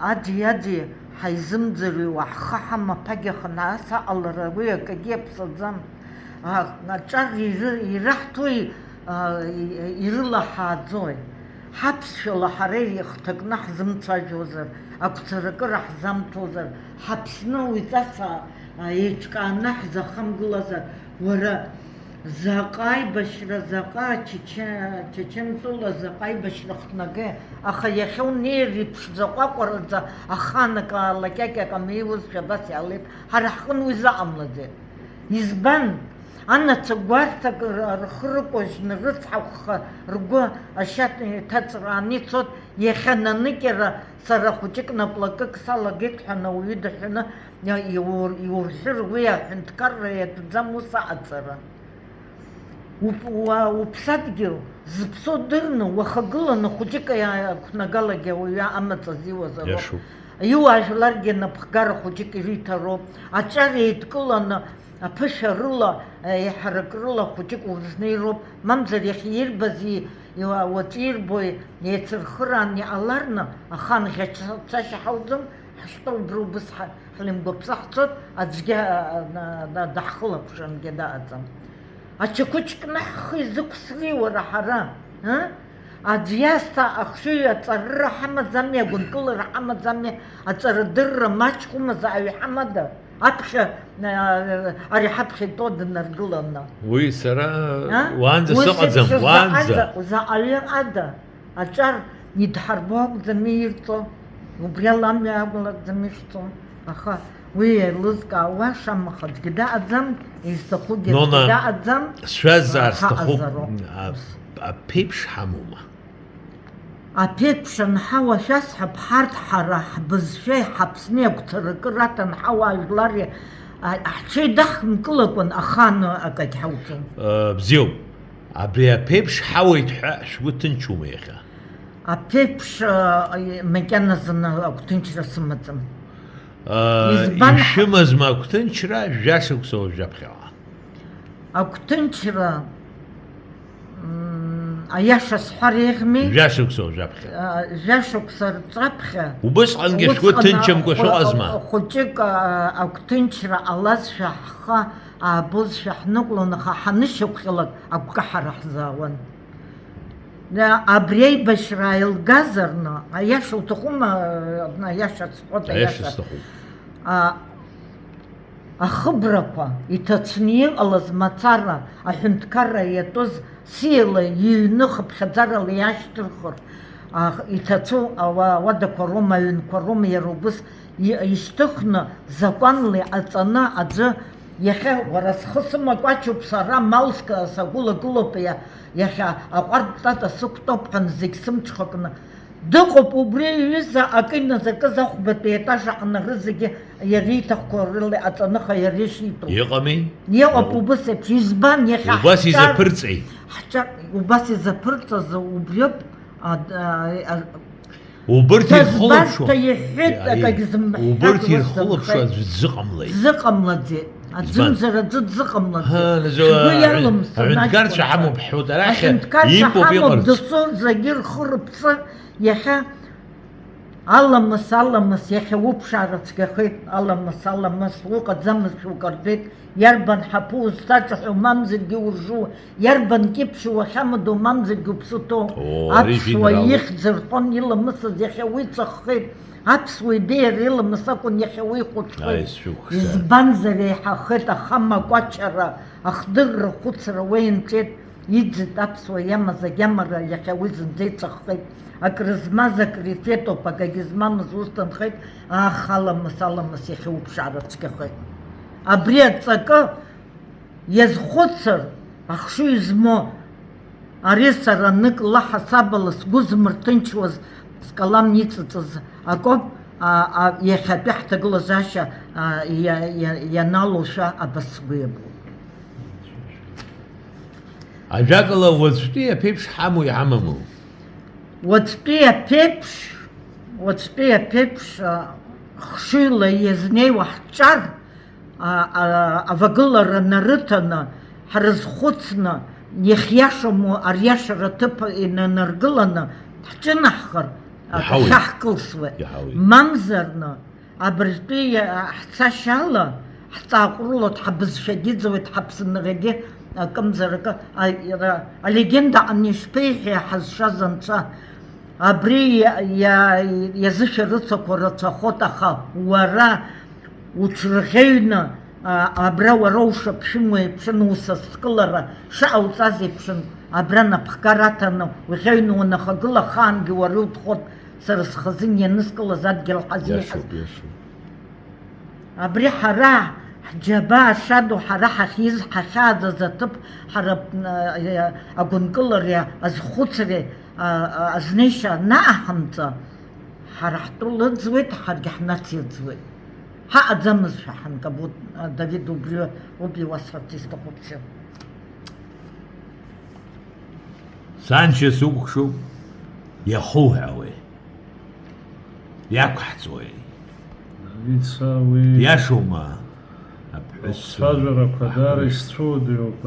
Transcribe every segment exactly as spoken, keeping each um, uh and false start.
Ади, ади, ҳаизымӡырҩуа, ҳхы ҳамаԥагьаханы ас аҟалара уи акагьы иаԥсаӡам. А, аҿар иры-, ираҳҭои, а, и-, ирылаҳааӡои? Ҳаԥсшәала ҳара ихҭакны ҳзымцәажәозар, агәцаракыра ҳзамҭозар, ҳаԥсны уи ҵас, а, еиҿкааны ҳзахамгылазар, уара, заҟа аибашьра, заҟа ачече-, Чечентәыла заҟа аибашьра хҭнагеи, аха иахьа унеир иԥшӡа ҟәаҟәараӡа аханак аалакьакьак амеиузшәа абас иаалеит, ҳара ҳҟын уи заҟамлаӡеит. Избан? Анацәа гәарҭак р-, рхы рыкәажьны, рыцҳахәха, ргәы ашьа ҭаҵрааны ицот, иахьа наныкьара сара хәыҷык наплакык салагеит ҳәа ауаҩы даҳәаны иа-, иур-, иурҳәыр, уи аҳәынҭқарра иатәӡам ус аҟаҵара. Уп-, уа-, уԥсадгьыл зыԥсоу дырны, уахагыланы хәыҷык иа-, ақәнагалагьы ауаҩы амаҵ азиуазароуп. Иашоуп. Иуаажәларгьы напхгара хәыҷык ириҭароуп. Аҿар еидкыланы, аԥышәа рыла, еиҳарак рыла хәыҷык урызнеироуп. Мамзар иахьа ирбази, иуа-, уаҵәы ирбои еицырхыраан иҟаларны, аха анӷьацәашьа ҳауӡом, ҳашьтәа убра убыс ҳа-, ҳлымгәаԥса ҳцот, аӡәгьы, а, а, на-, на-, даҳхылаԥшрангьы даҟаӡам. Ачақәыџь кны ҳхы изықәсри, уара, ҳара, ы? Аӡә иасҭа ахшыҩ аҵарыра ҳамаӡами, агәынкылара ҳамаӡами, аҵарадырра маҷхәымазааҩ ҳамада? Аԥхьа, а, ари ҳаԥхьа итәоу днаргыланы. Уи сара А? уаанӡа Уи сыҟаӡам, зегь уаанӡа. Заҟа-, заҟаҩы ада? Аҿар идҳарбо акәӡами ирҵо? Убри ала амҩа акәлакӡами ишҵо? Аха уи еилызкаауа шамаха аӡәгьы даҟаӡам, изҭахугьы Нона, аӡәгьы даҟаӡам. Сшәазҵаар сҭахуп, Ҳаҟазароуп. А-, аԥеиԥш ҳамоума? Аԥеиԥш анҳауа шәасҳәап, ҳарҭ ҳара ҳбызшәеи ҳаԥсни агәцаракыра аҭан ҳауаажәлари, а, ҳҽеидаҳкылакәан ахааны акагь ҳауӡом. Э, бзиоуп. Абри аԥеиԥш ҳауеит ҳәа шәгәы ҭынчума иахьа? Аԥеиԥш, а, макьаназы агәҭынчра сымаӡам. А, Избан ҳа- ишәымазма агәҭынчра, жәашықәса уажәаԥхьаҟа? Агәҭынчра, м, аиаша сҳәар еиӷьми? Жәашықәса уажәаԥхьа. А, жәашықәса рҿаԥхьа. Убысҟангьы шәгәы Усҟан ҭынчымкәа хәы-, шәыҟазма? Хәыҷык, а, агәҭынчра ҟалазшәа ҳхы аабозшәа ҳнықәлон, аха ҳанышьақәҟьалак агәкаҳара ҳзаауан. Абри аибашьра ааилгазарны, аиаша уҭахума, аиаша сҳәоит, Аиаша аиаша. Сҭахуп. А, ахыбрақәа иҭацәны иҟалаз мацара, аҳәынҭқарра иатәыз сиала иҩны хыԥхьаӡарала иаашьҭырхыр, а, иҭацәу ауа-, ауадақәа роума, аҩнқәа роума, иара убыс и-, ишьҭыхны, закәанла иҟаҵаны аӡәы иахьа, уара, схы сымакәачоуп, сара мал ска-, сагәылагылоуп, иа-, иахьа аҟәардә тата сықәтәоуп ҳәа зегь сымҽхакны дыҟоуп, убри аҩыза акы иназакыз ахәбатәи аетаж аҟны рызегьы иара ииҭахқәа рыла иҟаҵаны, аха иара ишитәу. Иҟами? Иҟоуп, Иҟоуп. Убыс еиԥш. Избан иахьа Убас ҳҿар-, изаԥырҵеи? ҳҿар-, убас изаԥырҵаз убриоуп, а, а, а, Убырҭ ирхылаԥшуа. Дазбашҭа иҳәеит, Аиеи. Акагь зымҳәаз Убырҭ ус ирхылаԥшуа дынхеит. Аӡәы дзыҟамлеит. Дзыҟамлаӡеит. Аӡәымзар Избан? Аӡәы дзыҟамлаӡеит. Ҳа, нас, Шәгәы а, иалымсын, аҳәынҭқарцәа аҷкәынцәа. Ҳамоуп ҳҳәоит, арахь Аҳәынҭқарцәа имоуп ҳамоуп, иҟарҵо. Дасу зегьы рхы рыԥсы иахьа Аламыс, аламыс, иахьа уԥшаара цәгьахеит, аламыс, аламыс, уҟаӡамызшәа укартәеит, иарбан ҳаԥы узҭаҿаҳәо, мамзаргьы уржу, иарбан кьыԥшьу уахьамадоу, мамзаргьы уԥсы ҭоу? О, ари Аԥсуа жәеинраалоуп. Ихьӡ рҳәон иламысыз, иахьа уи ҵәаххеит, аԥсуа ибеиара иламыс акәын, иахьа уи хәыҽхеит. Аи, сшәықәса. Избанзар, еиҳахеит ахамакәачара, ахдырра, ахәыцра уа инҵәеит. Иӡит аԥсуа иамаз агьамара, иахьа уи зынӡа иҵаххеит. Акры змаз акры ифеит ауп, акагьы змамыз ус ҭынхеит, аах, аламыс, аламыс, иахьа уԥшаара цәгьахеит. Абри аҵакы иазхәыцыр, ахшыҩ змоу, ари сара нык лаҳасабала сгәы змырҭынчуаз, скалам иҵыҵыз акоуп, а, а, иахьатәи ҳҭагылазаашьа, а, иа-, иа-, ианалоушәа абас сгәы иабоуп. Ажәакала, уаҵәтәи аԥеиԥш ҳамоу иҳамаму? Уаҵәтәи аԥеиԥш, уаҵәтәи аԥеиԥш, а, хшыҩла иазнеиуа ҳҿар, а, а, авагылара нарыҭаны, ҳрызхәыцны, иахьиашаму ариашара аҭыԥ инанаргыланы ҳҿынаҳхар, Иҳауеит. Ахьаҳкылсуа. Иҳауеит. Мамзарны, абыржәтәи иа-, ҳцашьала, ҳҵааҟәрылоит, ҳабызшәагьы ӡуеит, ҳаԥсынрагьы акымзаракы, а, иара, алегенда аҟны ишԥеиҳәеи ҳазшаз анцәа? Абри иа-, иа-, иазышәарыцақәо рацәахоит, аха уара уҽырӷьаҩны, а, абра уара ушаԥшәымоу еиԥшын, усасдкылара шыҟауҵаз еиԥшын, абра напхгара аҭаны уӷьаҩны уанахагыла, ахаангьы уара иутәхоит сара схазы ианызкылаз адгьыл ҳазиҳәаз. Иашоуп, иашоуп. Абри ҳара ҳџьабаа шаду, ҳара ҳахьиз, ҳахьааӡаз аҭыԥ, ҳара, а, агәынкылареи азхәыцреи, а, а, азнеишьа анааҳамҵа, ҳара ҳтәы лыӡуеит, ҳаргьы ҳнациаӡуеит. Ҳаҟаӡамызшәа ҳанкабут, а, Давид, убри, убри уасҳәарц исҭахуп сара. Саншьа сукәыхшоуп, иахуҳәаауеи? Иақәҳҵои? Ица уи Иашоума, аԥҳәыс? Ацәажәарақәа даара исцәуадаҩуп,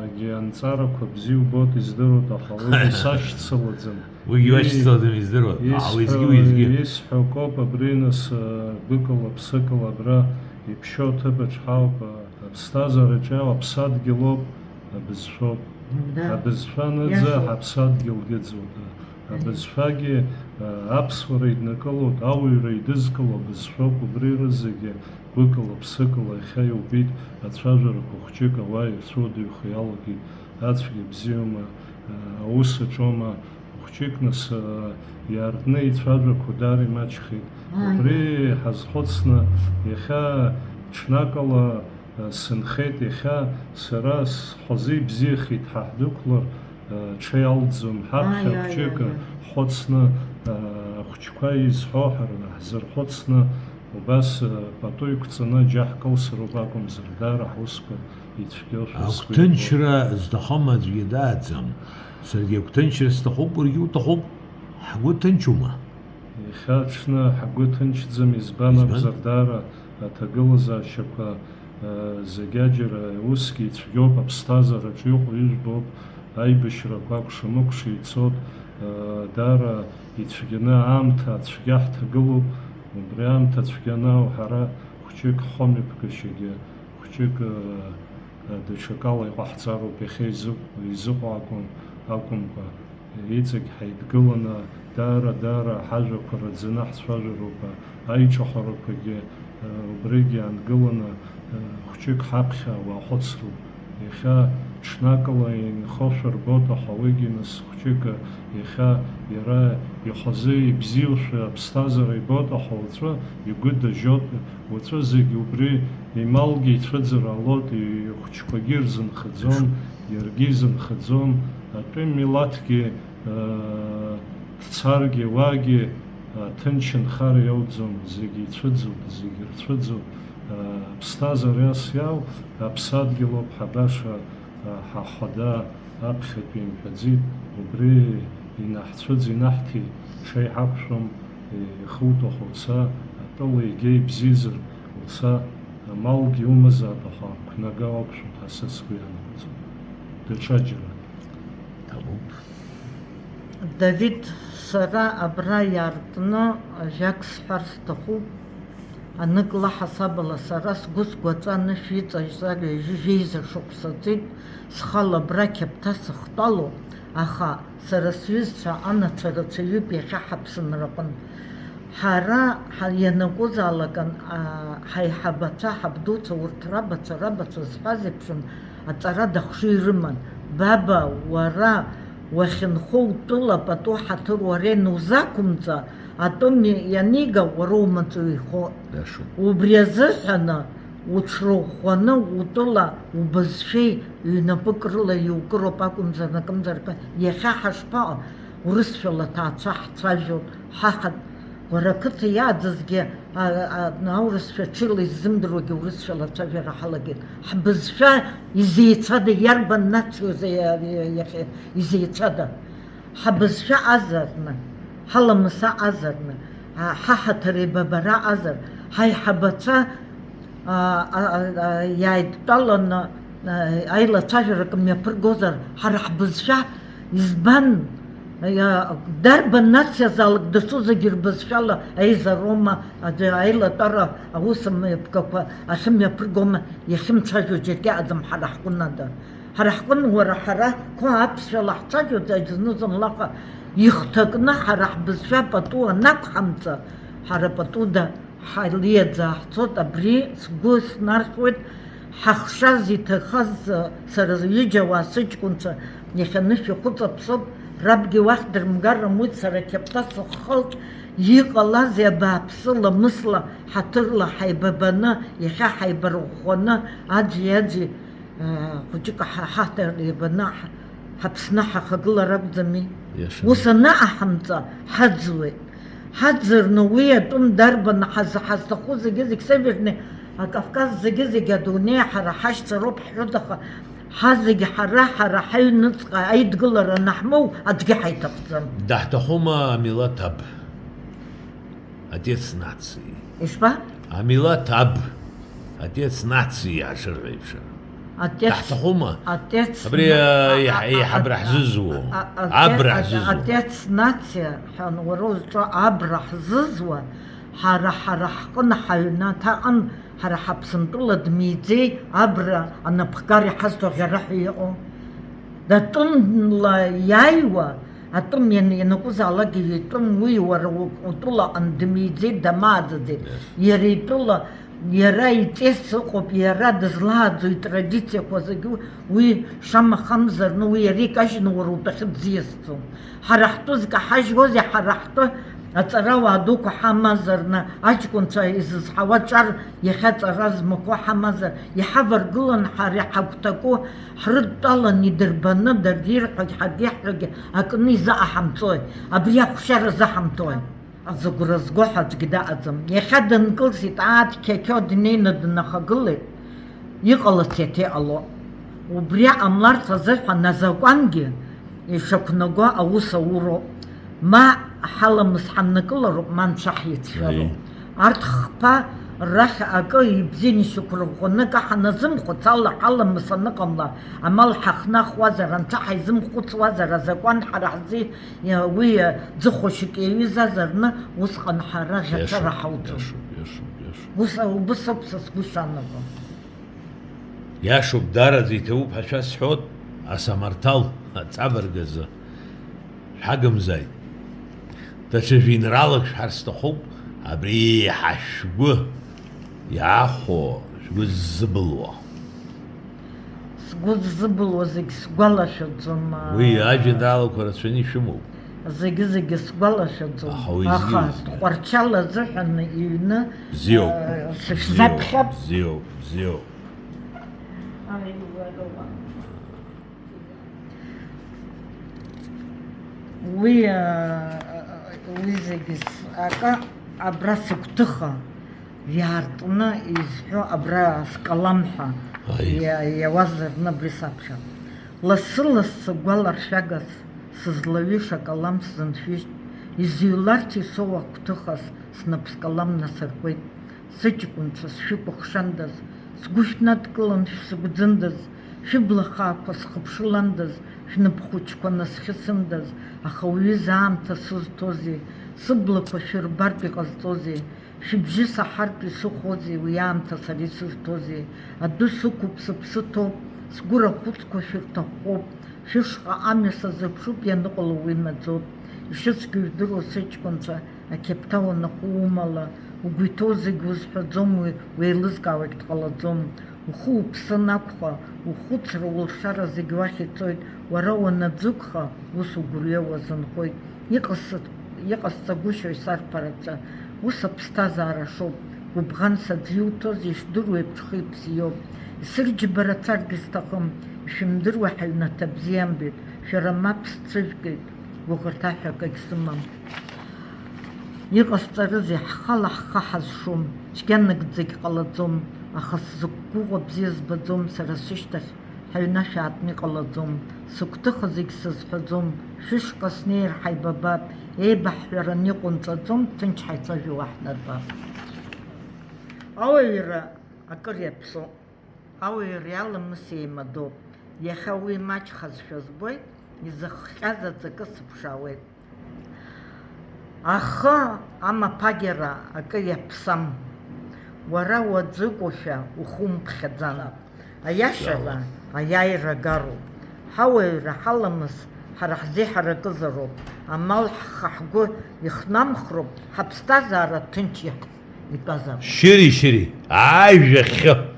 агьи анҵарақәа бзиа убоит, издыруеит, аха уигьы сашьцылаӡам. Уигьы Ии, уашьцылаӡам, издыруеит. Аха уеизгьы, исҳәо, уеизгьы. Исҳәо акоуп, абри нас, гәыкала, ԥсыкала абра иԥшьоу аҭыԥаҿ ҳауп, аԥсҭазаараҿы иау аԥсадгьыл ауп, абызшәоуп. Да. Абызшәа аныӡа Иашоуп. Ҳаԥсадгьылгьы ыӡуеит. Абызшәагьы, а, аԥсуара иднакылоит, ауаҩра идызкыло абызшәоуп, убри рызегьы гәыкала, ԥсыкала иахьа иубеит, ацәажәарақәа хәҷык ауаа ирцәуадаҩхо иалагеит, ацәгьа бзиоума, а, аус аҿоума, хәҷык нас, а, иаартны ицәажәақәо даара имаҷхеит. Ааи. Убри ҳазхәыцны, иахьа ҽнакала, а, сынхеит, иахьа сара схазы ибзиахеит, ҳа ҳдәықәлар, а, ҽеи алӡом, ҳаԥхьа Ааи, ааи, хәҷык ааи, ааи. Ҳхәыцны, а, ахәҷқәа изҳәо ҳара ҳзырхәыцны, убас, а, пату иқәҵаны аџьа ҳкылсыроуп акәымзар, даара ҳусқәа ицәгьоушәа сгәы иабоит. Агәҭынчра зҭахым аӡәгьы дааӡам. Саргьы агәҭынчра сҭахуп, уаргьы уҭахуп. Ҳгәы ҭынчума? Иахьа аҽны ҳгәы ҭынчӡам, избан Избан? Акәзар, даара аҭагылазаашьақәа, э, зегьаџьара усгьы ицәгьоуп, аԥсҭазаараҿы иҟоу ижәбоуп, аибашьрақәа акәша-мыкәша ицоит, э, даара ицәгьаны аамҭа цәгьа ҳҭагылоуп, убри аамҭа цәгьаны ауҳәара хәҷык ҳхымҩаԥгашьагьы, хәҷык, э, э, даҽакала иҟаҳҵароуп, иахьа изы-, изыҟоу акәым-, акәымкәа. Иҵегь ҳаидгыланы, даара-даара ҳажәақәа раӡаны ҳцәажәароуп, аиҿахәарақәагьы, убригьы аангыланы, хәҷык ҳаԥхьа уаахәыцроуп. Иахьа ҽнакала инхошәа рбоит, аха уигьы нас хәҷык, иахьа иара ихазы ибзиоушәа аԥсҭазаара ибоит, аха уаҵәы игәы дажьоит, уаҵәы зегь убри ималгьы ицәыӡыр ҟалоит, ихәҷқәагьы ирзынхаӡом, иаргьы изынхаӡом, атәым милаҭгьы Дцаргьы уагьы, а, ҭынч нхара иауӡом, зегьы ицәыӡуп, зегьы рцәыӡуп, а, аԥсҭазаара иас иау, аԥсадгьыл ауп ҳабаша, а, ҳахада аԥхьатәи имҳәаӡеит, убри инаҳцәыӡ, инаҳҭеит, ҽеи ҳақәшәом, ихуҭаху уца, атәыла егьа ибзиазар уца, амалгьы умазаап, аха қәнага уақәшәоит ҳәа са сгәы иаанагоӡом. Даҽаџьара. Ҭабуп. Давид, сара абра иаартны ажәак сҳәар сҭахуп. Анык лаҳасабала сара сгәы сгәаҵа анышә иҵаҩыз ҩажәи жәеиза шықәса ҵит, схала абра қьаԥҭа сыхтәалоуп, аха сара сҩызцәа анацәа рацәаҩуп иахьа ҳаԥсынраҟынтә. Ҳара ҳа-, ианакәызаалак ан-, а, ҳаиҳабацәа, ҳабдуцәа, урҭ рабацәа, рабацәа зҳәаз еиԥшын, аҵара дахшыҩ рыман. Баба, уара уахьынхо утәыла пату ҳаҭыр уара ианузақәымҵа, атәым ианига, уара умаҵуҩ ихо. Иашоуп. Убри азыҳәаны уҽрыӷәӷәаны утәыла убызшәеи ҩнапык рыла иукыроуп акәымзар, акымзар акы. Иахьа ҳашԥаҟа, урысшәала аҭаацәа ҳцәажәоит, ҳаҳ-, уара ақыҭа иааӡазгьы, а, а, аурысшәа ҽеила иззымдыруагьы урысшәала ацәажәара ҳалагеит. Ҳбызшәа изеицәада, иарбан нациоузеи иа-, иа-, иахьа изеицәада? Ҳабызшәа азарны, ҳаламыс аҟазарны, а, ҳаҳаҭыр еибабара азар, ҳаиҳабацәа, а, а, а, а, иааидтәаланы, а, аилацәажәарак мҩаԥыргозар, ҳара ҳбызшәа избан Иа-, дарбан нациазаалак дасу зегьы рбызшәала аизароума, аӡәы аилатәара аусмҩаԥгақәа ахьымҩаԥыргома, иахьымцәажәо џьаргьы аӡам ҳара ҳҟәынада. Ҳара ҳҟын уара ҳара қәа аԥсшәала ҳцәажәоит, аӡә зны-зынлаҟа ихҭакны ҳара ҳбызшәа пату анақәҳамҵа, ҳара патуда ҳалиаӡа ҳцот, абри сгәы снархьуеит, ҳахшаз иҭахаз, сара ҩыџьа ауаа сыҷкәынцәа иахьа анышә ихәыҵаԥсоуп, рабгьы уахь дырмгар рымуит, сара қьаԥҭа сыххалт, иҟалазеи абааԥсы, ламысла, ҳаҭырла ҳаибабаны, иахьа ҳаибарӷәӷәаны, аӡәи-аӡәи, аа, хәыҷык ҳа-, ҳаҭыр ибаны ҳ-, ҳаԥсны ҳахагылар акәӡами? Иашаны. Ус анаҟаҳамҵа, ҳаӡуеит. Ҳаӡырны уи атәым дарбан ҳаз-, ҳазҭаху зегьы-зегь Северный Кавказ зегьы-зегь адунеи ҳара ҳашьцәа роуп ҳҳәоит, аха ҳазегь ҳара, ҳара ҳаҩныҵҟа аидгылара анаҳмоу аӡәгьы ҳаиҭахӡам. Даҳҭахума амилаҭ аб? Отец нации. Ишԥа? Амилаҭ аб. Отец нации иаашырҳәа еиԥш. Отец, Даҳҭахума? Отец Абри, на-, а, а, еиҳа-, а, еиҳабра а, ҳзызуа. а, а, Абра а, ҳзызуа. Отец нация ҳәа уара узҿу абра ҳзызуа, ҳара, ҳара ҳҟны ҳаҩнаҭа аҟын, ҳара ҳаԥсынтәыла дмиӡеи абра анапхгара иҳазҭо ӷьара ҳәа иҟоу? Датәымла иааиуа, атәым иан-, ианакәызаалакгьы итәым уи, уара у-, утәылаҟны дмиӡеит, дамааӡаӡеит. Yes. Иара итәыла, иара иҵес ыҟоуп, иара дызлааӡо итрадициақәа зегьы уи шамахамзарны, уи иара икажьны уара утәахьы дзиасӡом. Ҳара ҳтәы зкаҳажьуазеи, ҳара ҳтәы аҵарауаа дуқәа ҳамазарны, аҷкәынцәа изызҳауа ҿар иахьа ҵара змақәоу ҳамазар, иҳаваргылан ҳара ҳагәҭаку, ҳрыдтәалан идырбаны, даргьы ирҳәогь ҳаргьы иаҳҳәогь акны изаҟаҳамҵои? Абри ахәшьара заҳамҭои? Зыгәра зго ҳәа аӡәгьы дыҟаӡам. Иахьа дынкылсит, ааҭ қьақьо днеины днахагылеит. Иҟалац иаҭа иҟало. Убри ҟамларц азыҳәан азакәангьы ишақәнаго аус ауроуп. Ма ҳаламыс ҳаннакылароуп, ма анцәа ҳицәшәароуп. Аиеи. Арҭ хԥа рахь акы ибзианы ишьақәырӷәӷәаны акы ҳаназымхәыц ала ҳаламыс аныҟамла, амал ҳахнахуазар, анцәа ҳаизымхәыцуазар, азакәан ҳара ҳзы, уи ӡыхәашьк иаҩызазарны, усҟан ҳара ӷьацәара Иашоуп, ҳауӡом. Иашоуп, иашоуп, иашоуп. Ус, убыс ауп са сгәы шанаго. Иашоуп, даараӡа иҭабуп ҳәа шәасҳәоит, асамарҭал аҵабырг азы. Шәҳагымзааит. Даҽа жәеинраалак шәҳәар сҭахуп, абри еиҳа шәгәы иаахәо, шәгәы ззыбылуа. Сгәы ззыбылуа зегь сгәалашәаӡом. Уи ажәеинраалақәа рацәаны ишәымоуп. Зегьы-зегьы сгәалашәаӡом. Аха уи аха зиуз. Тҟәарчал азыҳәан иҩны, Бзиоуп, э, бзиоуп, сышәзаԥхьап. Бзиоуп, бзиоуп. Уи, э, уи зегьы с-, акы, абра сыгәҭыха иаартны изҳәо, абра скалам ҳәа Аи. иа-, иауазар абри саԥхьа. Лассы-лассы гәаларшәагас сызлаҩыша акалам сзыншәыжьт, изыҩларц исоуа агәҭыхас снап скалам насыркуеит. Сыҷкәынцәа, сшәыкәыхшандаз, сгәы шәнадкылан шәсыгәӡындаз, шәыбла хаақәа схыԥшыландаз, шәнап хәыҷқәа насхьысындаз, аха уҩыза аамҭа сызҭозеи, сыблақәа шәырбартә иҟазҵозеи, шәыбжьы саҳартә исыхәозеи, уи аамҭа сара исызҭозеи, адәы сықәуп, сыԥсы ҭоуп, сгәы рахәыцқәа шәырҭаххоуп, шәышҟа амҩа сазыԥшуп, ианыҟало уи маӡоуп. Ишыцәгьоу ижәдыруа сыҷкәынцәа, ақьаԥҭа уанаху умала, угәы иҭоу зегь узҳәаӡом, уи уеилызкаауагь дҟалаӡом. Ухы уԥсы анакәха, ухәыцра, улшара зегь уахь ицоит, уара уанаӡыгәха, ус угәырҩа уазынхоит. Иҟасҵа-, иҟасҵагәышьои сарԥарацәа? Ус аԥсҭазаара шоуп. Гәыбӷанс аӡә иуҭозеи, ишдыруа еиԥш хи-ԥси иоуп. Исырџьбарацаргьы сҭахым, ишәымдыруа ҳаҩнаҭа бзиамбеит, шәара мап сцәыжәгеит, гәыӷырҭа ҳәа акагь сымам. Иҟасҵарызеи, ҳхала ҳхы ҳазшом, цәгьа нагӡагь ҟалаӡом, аха сзықәгәыӷуа бзиа збаӡом, сара сышьҭахь ҳаҩнашә аартны иҟалаӡом, сыгәҭыха зегь сызҳәаӡом, шәышҟа снеир ҳаибабап, еибаҳҳәараны иҟоу нҵәаӡом, ҭынч ҳаицәажәауа ҳнарбап. Ауаҩра акыр иаԥсоуп. Ауаҩы иаламыс еимадоуп. Иахьа уи имаҷхазшәа збоит, изыхҟьаз аҵакы сыԥшаауеит. Ахы амаԥагьара акы иаԥсам. Уара уаӡәыкоушәа ухумԥхьаӡан. Аиашала, аиааира гароуп. Ҳауаҩра ҳаламыс ҳара ҳзеиҳаракызароуп. Амал ҳхы-ҳгәы ихнамхроуп, ҳаԥсҭазаара ҭынч иаҳ-, итәазароуп. Шьыри, шьыри, ажәа хьы.